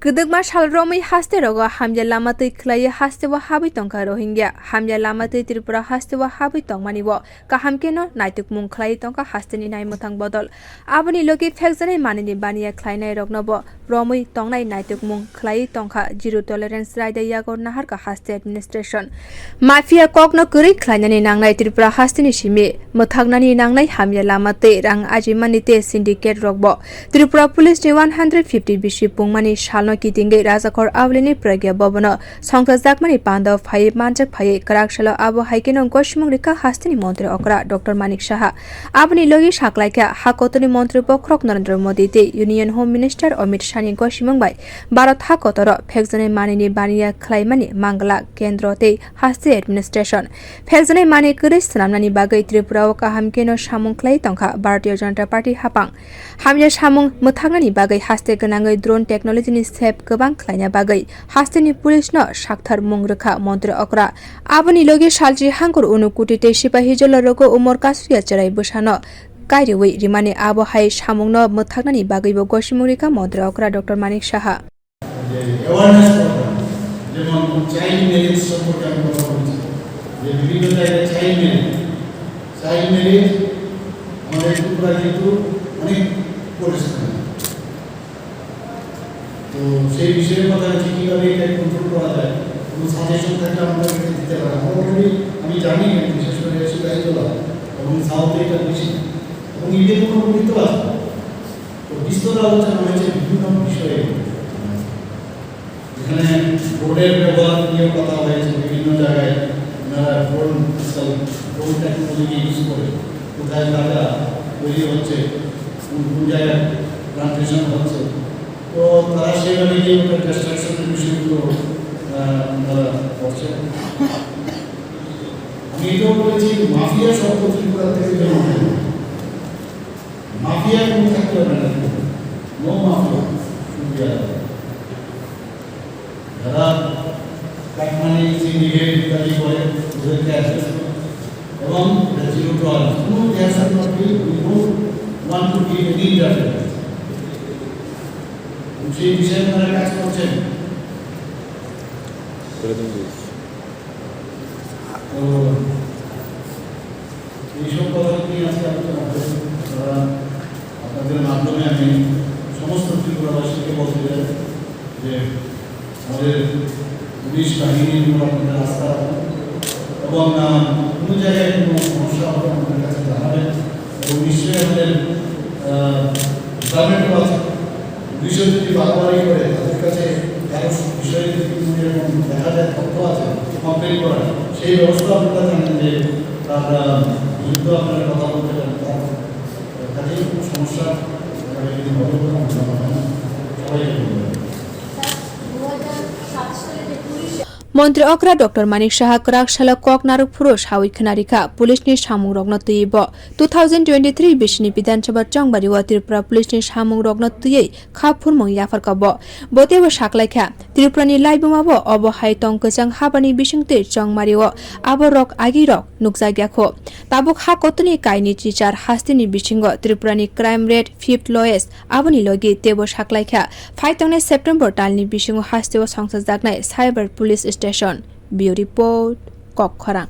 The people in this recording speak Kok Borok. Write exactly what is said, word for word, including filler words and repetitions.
Kwdwkma sal romwi haste rogo hamya lama twi khlaiwi hasteo habwi tongkha Rohingya. Hamya lama twi Tripura hasteo habwi tongmani o kaham kheno naitukmung khlaiwi tongkha hasteni naimwthang bodol. Aboni logi phekjanai manwini baniya khlainai rokno bo romwi tongnai naitukmung khlaiwi tongkha Zero Tolerance raida yago naharkha haste administration. Mafia kokno kwrwi khlainani nangnai Tripura hasteni simi mwthaknani nangnai hamya lama tei rang ajimani tei syndicate rokbo. Tripura Police ni one hundred fifty bisi pungmani salno kitingwi Rajakhor Aulini Pragya Bhavan o songkhajakmani panda phaiwi manjak phaiwi kwrak salo abo hai kheno gosimung rikha hasteni montri okra Doctor Manik Saha. Aboni logi saklaikha ha kotorni montri bokhorok Narendra Modi tei Union Home Minister Amit Shah ni gosimung bai Bharat ha kotoro phekjanai manwini baniya khlaimani Mangala kendro tei haste administration. Phekjanai manwi kwrwi swnamnani bagwi Tripura o kaham kheno samung khlai tongkha Bharatiya Janata Party hapang. Hamya samung mwthaknani bagwi haste gwnangwi drone technology ni sep kwbang khlaina bagwi hasteni police no sakthar mung rwkha montri okra. Aboni logi salchi hangkur Unukuti tei sipahi jolorogo umor kasukya cherai bwsano kairwi rimani abo hai samungno mwthaknani bagwibo gosimung rikha montri okra Doctor Manik Saha. যে awareness programme, যেমন child marriage সম্পর্কে আমি কথা বলছি, যে বিভিন্ন জায়গায় child marriage, child marriage আমাদের ত্রিপুরা কিন্তু অনেক পরিশ্রম। তো সেই বিষয়ে কথা হচ্ছে কীভাবে এটা কন্ট্রোল করা যায়, কোনো সাজেশন থাকলে আমাদের কাছে দিতে পারে। আমরা অলরেডি, আমি জানি, বিশেষ করে সুগাইজোলা এবং সাউথে এটা বেশি, এবং ইন্ডিয়াতে কোনো কিন্তু আছে। তো বিস্তর আলোচনা হয়েছে বিভিন্ন বিষয়ে। এখানে ড্রোনের ব্যবহার নিয়েও কথা হয়েছে, বিভিন্ন জায়গায় ওনারা ড্রোন, আজকাল ড্রোন টেকনোলজি ইউজ করে কোথায় কাটা তৈরি হচ্ছে, কোন কোন জায়গায় প্লান্টেশন হচ্ছে। তো তারা সেইভাবে গিয়ে ওটা কনস্ট্রাকশনের বিষয়গুলো, আহ, ওনারা করছে। আমি এটাও বলেছি, মাফিয়া শব্দ ত্রিপুরা থেকে যেন উঠে না। মাফিয়া কোনো থাকতে পারে না, নো মাফিয়া। যারা কাটমানি, সিন্ডিকেট ইত্যাদি করে, ওদেরকে অ্যারেস্ট করুন। এবং এটা জিরো টলারেন্স, কোনো reaction not be, we don't want to give any interference. সেই বিষয়ে আপনারা কাজ করছেন। করে দিন, প্লিজ। তো এইসব কথা নিয়ে আজকে আলোচনা হবে। আপনারা, আপনাদের মাধ্যমে আমি সমস্ত ত্রিপুরাবাসীকে বলতে চাই যে আমাদের পুলিশ বাহিনীর উপর আপনাদের আস্থা রাখুন এবং, আহ, কোনো জায়গায় কোনো সমস্যা হলে আমাদের কাছে জানাবেন এবং নিশ্চয়ই আমাদের, আহ, ডিপার্টমেন্টও আছে, পুলিশও যদি বাড়াবাড়ি করে তাদের কাছে কারো বিষয়ে যদি কোনো এরকম দেখা যায় তথ্য আছে কমপ্লেন করার, সেই ব্যবস্থা আপনারা জানেন যে তার, আহ, বিরুদ্ধে আপনারা কথা বলতে পারেন। তার কাজেই কোনো সমস্যা আগামী দিনে হবে বলে আমার মনে হয় না। সবাইকে ধন্যবাদ। Montri okra Doctor Manik Saha kwrak salo kok narwk phuru sawi khna rikha police ni samung rokno twiwi bo two thousand twenty-three bisini Bidhan Sabha chongbario Tripura police ni samung rokno twiwi kha phurmung yapharkha bo. Bo teibo saklaikha, Tripura ni laibuma bo obo hai tong kwchang habani bisingtwi chongmario abo rok agi rok nukjakya kho. Tabuk ha kotorni kaini chichar hasteni bisingo Tripura ni crime rate fifth lowest, aboni logi teibo saklaikha phai tongnai September talni bisingo hasteo songchajaknai cyber police station. Bureau report, Kokkhorang.